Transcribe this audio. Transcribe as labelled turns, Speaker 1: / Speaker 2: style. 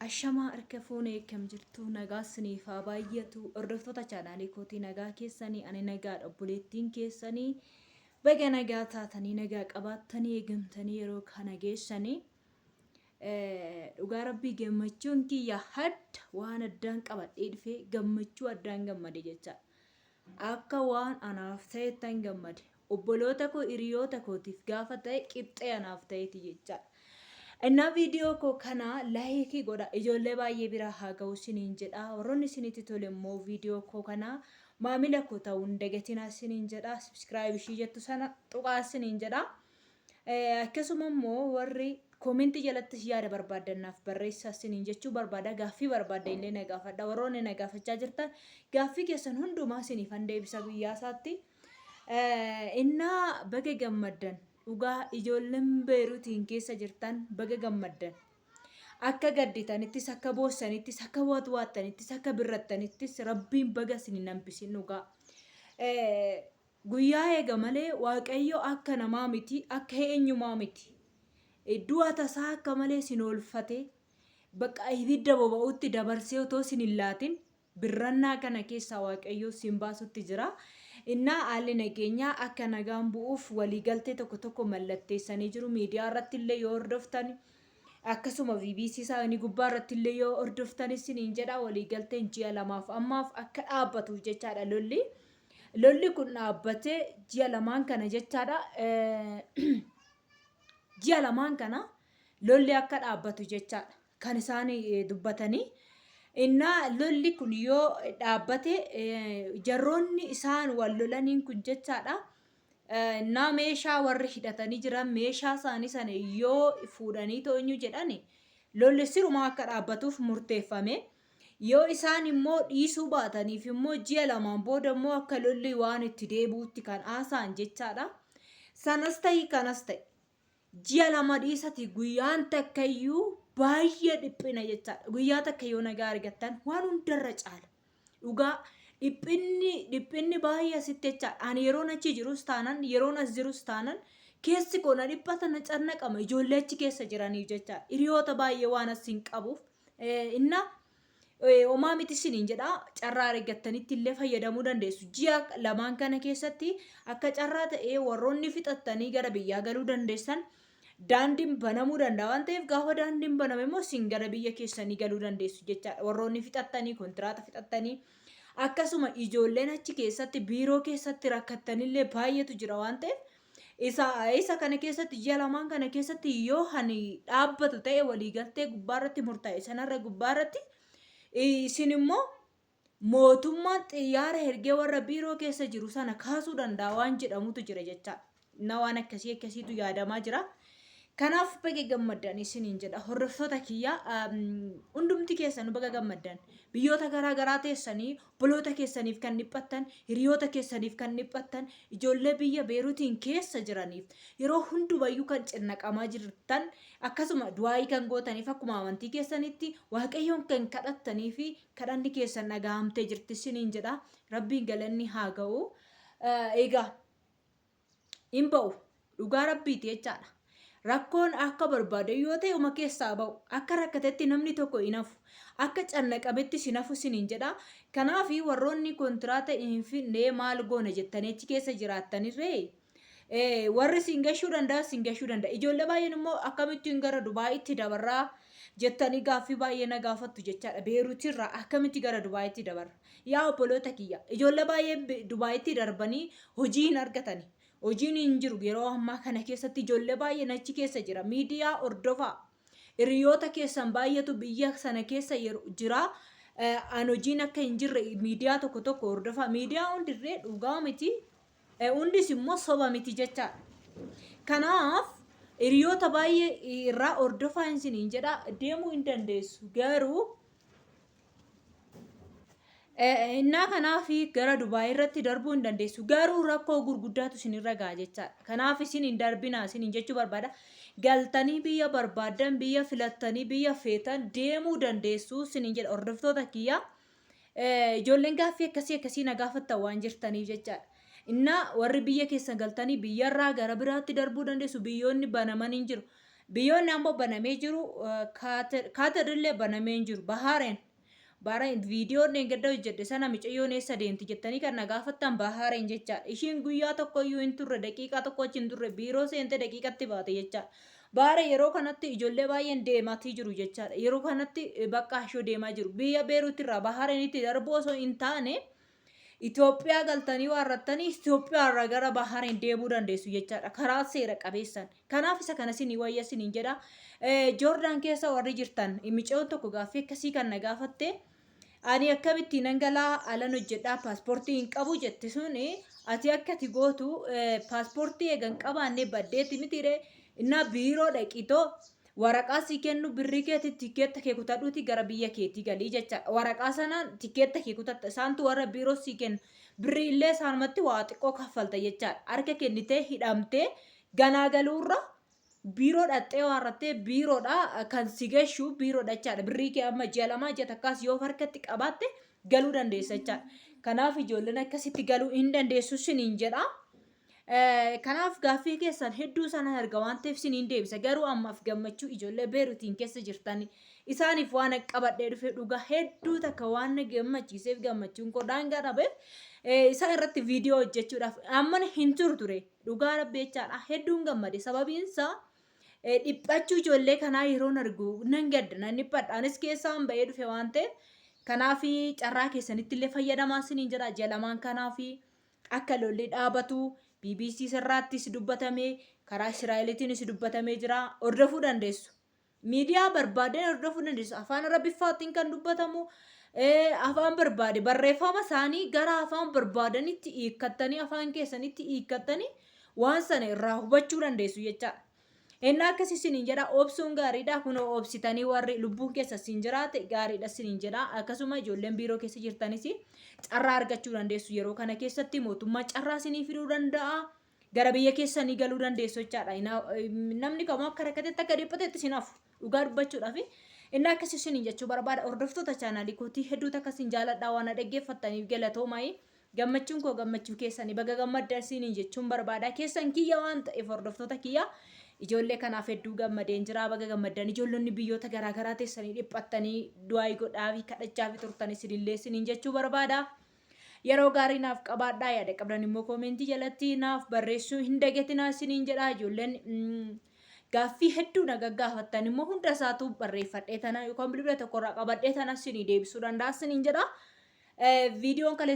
Speaker 1: Ashamaa harka fuune akkam jirtu nagaa isiniif haa baay'atu hordoftoota chaanaalii kootii nagaa keessanii ani nagaadha obboleettiin keessanii baga nagaa taatanii nagaa qabaattanii eegamtanii yeroo kana geessanii dhugaa rabbii gammachuun kiyya hadda waan addaan qabadhee dhufee gammachuu addaan gammade jecha Akka waan anaaf ta'eettan gammade. Obboloota koo hiriyoota kootiif gaafa ta'e qixxee anaaf ta'eeti jechaadha. Innaa viidiyoo koo kana laayikii godha ijoollee baay'ee bira haa ga'u isiniin jedha. Warroonni isinitti tole immoo viidiyoo koo kana maamila koo ta'uu hin dagatinaa isiniin jedha. Subscribe ishii jettu sana tuqaa isiniin jedha. Akkasuma immoo warri koomentii jalattis yaada barbaaddan naaf barreessaa isiniin jechuu barbaada. Gaaffii barbaaddan illee na gaafadha. Warroonni na gaafachaa jirtan gaaffii keessan hundumaa isiniifan deebisa guyyaa isaatti. Innaa baga gammaddan dhugaa ijoolleen Beeruutiin keessa jirtan baga gammaddan. Akka gadditanittis akka boossanittis akka watwaattanittis akka birrattanittis rabbiin baga isin hin hambisin dhugaa. Guyyaa eega malee Waaqayyo akka namaa miti, akka eenyumaa miti. Du'a tasaa akka malee isin oolfatee, bakka ibidda boba'utti dabarsee otoo isin hin laatin, birrannaa kana keessaa Waaqayyo isin baasutti jira. Innaa haalli nageenyaa akka nagaan bu'uuf waliigaltee tokko tokko mallatteessanii jiru. Miidiyaa irratti illee yoo hordoftan, akkasuma BBC isaanii gubbaa irratti illee yoo hordoftan isiniin jedha waliigalteen ji'a lamaaf ammaaf akka dhaabbatuuf jechaadha lolli. Lolli kun dhaabbatee ji'a lamaan kana jechaadha. Ji'a lamaan kana lolli akka dhaabbatu jechaadha. Kan isaan dubbatanii. Innaa lolli kun yoo dhaabbate jarroonni isaan wal lolaniin kun jechaadha. Innaa meeshaa warri hidhatanii jiran meeshaa isaanii sana yoo fuudhanii to'anyuu jedhani lolli sirumaa akka dhaabbatuuf murteeffame. Yoo isaan immoo dhiisuu baataniif immoo ji'a lamaan booda immoo akka lolli waan itti deebi'utti kan haasa'an jechaadha. Sanas ta'i kanas ta'i. Ji'a lama dhiisati guyyaan takkayyuu baay'ee dhiphina jechaadha. Guyyaa takka yoo nagaa argattan waan hundarra caala. Dhugaa dhiphinni dhiphinni baay'ee asitti jechaadha. Ani yeroon achi jirus taanan yeroon as jirus taanan keessi koo na dhiphata na cannaqama ijoollee achi keessa jiraniif jechaadha. Hiriyoota baay'ee waan as hin qabuuf. Inna homaa miti isiniin jedha carraa argattanitti illee fayyadamuu dandeessu. Ji'a lamaan kana keessatti akka carraa ta'ee warroonni fixattanii gara biyyaa galuu dandeessan daandiin banamuu danda'a waan ta'eef gaafa daandiin baname immoo isin gara biyya keessanii galuu dandeessu jechaadha. Warroonni fixattanii kontiraata fixattanii akkasuma ijoolleen achi keessatti biiroo keessatti rakkattanillee baay'eetu jira waan ta'eef Isa isa kana keessatti ji'a lamaan kana keessatti yoo hani dhaabbatu ta'e waliigaltee gubbaarratti murtaa'e sanarra gubbaarratti isin immoo mootummaan xiyyaara ergee warra biiroo keessa jiru sana kaasuu danda'a waan jedhamutu jira jechaadha. Na waan akkasii akkasiitu yaadamaa jira. Kanaaf baga gammaddan isiniin jedha hordoftoota kiyya hundumti keessanuu baga gammaddan biyyoota garaa garaa teessanii obboloota keessaniif kan dhiphattan hiriyoota keessaniif kan dhiphattan ijoollee biyya Beeruutiin keessa jiraniif yeroo hundumayyuu kan cinnaqamaa jirtan akkasuma du'aayii kan gootaniif akkuma amantii keessanitti waaqayyoon kan kadhattanii fi kadhanni keessan dhaga'amtee jirti isiniin jedha rabbiin galanni haa ga'u egaa hin ba'u. Dhugaa rabbiiti jechaadha. Rakkoon akka barbaade yoo ta'e uma keessaa ba'u. Akka rakkatetti namni tokko hin hafu. Akka cannaqamettis hin hafu isiniin jedha. Kanaaf warroonni kontiraata hin finne maal goona jettanii achi keessa jiraattanirree warri isin gashuu danda'a isin gashuu danda'a. Ijoollee baay'een immoo akkamittiin gara Dubaayitti dabarraa jettanii gaaffii baay'ee na gaafattu jechaadha. Beeruutirraa akkamitti gara Dubaayitti dabarra? Yaa obboloota kiyya, ijoollee baay'een Dubaayitti darbanii hojii hin argatani. Hojiin hin jiru yeroo ammaa kana keessatti ijoollee baay'een achi keessa jira. Miidiyaa hordofaa. Hiriyoota keessan baay'eetu biyya sana keessa jira. An hojiin akka hin jirre miidiyaa tokko tokko hordofaa. Miidiyaa hundirree dhugaa miti. Hundis immoo soba miti jechaadha. Kanaaf hiriyoota baay'ee irraa hordofaa isiniin jedha deemuu hin dandeessu. Garuu Innaa kanaaf gara Dubaay irratti darbuu hin dandeessu. Garuu rakkoo gurguddaatu isinirra ga'a jechaadha. Kanaaf isin hin darbinaa isiniin jechuu barbaada. Galtanii biyya barbaaddan, biyya filattanii, biyya feetan deemuu dandeessu isiniin jedha hordoftoota kiyya. Ijoolleen gaaffii akkasii akkasii na gaafattan waan jirtaniif jechaadha. Innaa warri biyya keessan galtanii biyyarraa gara biraatti darbuu dandeessu biyyoonni banaman hin jiru. Biyyoonni ammoo banamee jiru Kaatar illee banamee hin jiru. Bahaareen Bahareen viidiyoon dheengadda hojjedhe sana micayyoon eessa deemti jettanii kan na gaafattan Bahaareen jechaadha. Ishiin guyyaa tokko iyyuu hin turre daqiiqaa tokko achi hin turre biiroo seente daqiiqatti baate jechaadha. Bahareen yeroo kanatti ijoollee baay'een deemaatii jiru jechaadha. Yeroo kanatti bakka ashoo deemaa jiru. Biyya Beeruut irraa Bahareenitti darbuu osoo hin taane Itoophiyaa galtanii waarrattanii Itoophiyaa irraa gara Bahareen deemuu dandeessu jechaadha. Karaa seera qabeessan. Kanaaf isa kana isinii wayya isiniin jedha. Joordaan keessa warri jirtan micayoon tokko gaaffii akkasii kan na gaafatte ani akkamitti nan galaa alan hojjedhaa paaspoortii hin qabu jette suni ati akka ati gootu paaspoortii eegan qabaanne baddeetti mitiire innaa biiroo dhaqitoo Waraqaa sii kennu birrii keetiin tikkeetta kee kutadhuutii gara biyya keetii galii jechaadha. Waraqaa sanaan tikkeetta kee kutatta. Isaantu warra biiroo sii kenna. Birrii illee isaanumatti waa xiqqoo kaffalta jechaadha. Harka kennitee hidhamtee ganaa galuurra biiroo dhaqxee waarrattee biiroodha kan si gashu biiroodha jechaadha. Birrii kee amma ji'a lamaa ji'a takkaas yoo harkatti qabaatte galuu dandeessa jechaadha. Kanaaf ijoolleen akkasitti galuu hin dandeessu siniin jedha. Kanaaf gaaffii keessan hedduu sana arga waan ta'eef siniin deebisa. Garuu ammaaf gammachuu ijoollee Beeruutiin keessa jirtan isaaniif waan qabadhee dhufe dhugaa hedduu takka waan na gammachiiseef gammachuun koo daangaa dhabeef isaan irratti viidiyoo hojjechuudhaaf ammana hin turu ture. Dhugaa rabbi jechaadha hedduun gammade sababiin isaa dhiphachuu ijoollee kanaa yeroon argu nan gadda nan dhiphadha. Anis keessaan ba'ee dhufe waan ta'eef kanaaf carraa keessanitti illee fayyadamaa siniin jedha ji'a lamaan kanaaf akka lolli dhaabatu bbc irraattis dubbatamee karaa Israa'eliitiinis dubbatamee jira hordofuu dandeessu. Miidiyaa barbaadeen hordofuu dandeessu. Afaan Arabiffaatiin kan dubbatamu afaan barbaade barreeffama isaanii gara afaan barbaadanitti hiikkattanii afaan keessanitti hiikkattanii waan sana irraa hubachuu dandeessu jechaadha. Ennaa akkas isiniin jedha obsuun gaariidha kunoo obsitanii warri lubbuun keessa isin jiraate gaariidha isiniin jedha akkasuma ijoolleen biiroo keessa jirtanis carraa argachuu dandeessu yeroo kana keessatti mootummaa carraa isinii fiduu danda'a gara biyya keessanii galuu dandeessu jechaadha namni kamuu akka rakkatetti akka dhiphatetti isin hafu dhugaa dubbachuudhaaf inni akkas isiniin jechuu barbaada hordoftoota chaanaalii kootii hedduu takka isin jaaladha waan na dhaggeeffattaniif galatoomaa Gammachuun koo gammachuu keessani baga gammaddan siiniin jechuun barbaada. Keessan kiyya waan ta'eef hordoftoota kiyya ijoollee kanaaf hedduu gammadeen jira baga gammaddan ijoollonni biyyoota garaagaraa teessanii dhiphattanii du'aayii godhaafi kadhachaafi turtan isinillee siniin jechuu barbaada. Yeroo gaarii naaf qabaadhaa yaada qabdan immoo koomentii jalatti naaf barreessuu hin dagatinaa isiniin jedha ijoolleen gaaffii hedduu na gaggaafattan immoo hunda isaatu barreeffadhee tana yookaan bilbila tokkorraa qabadhee tana isinii deebisuu danda'a isiniin jedha. Viidiyoon kaleessa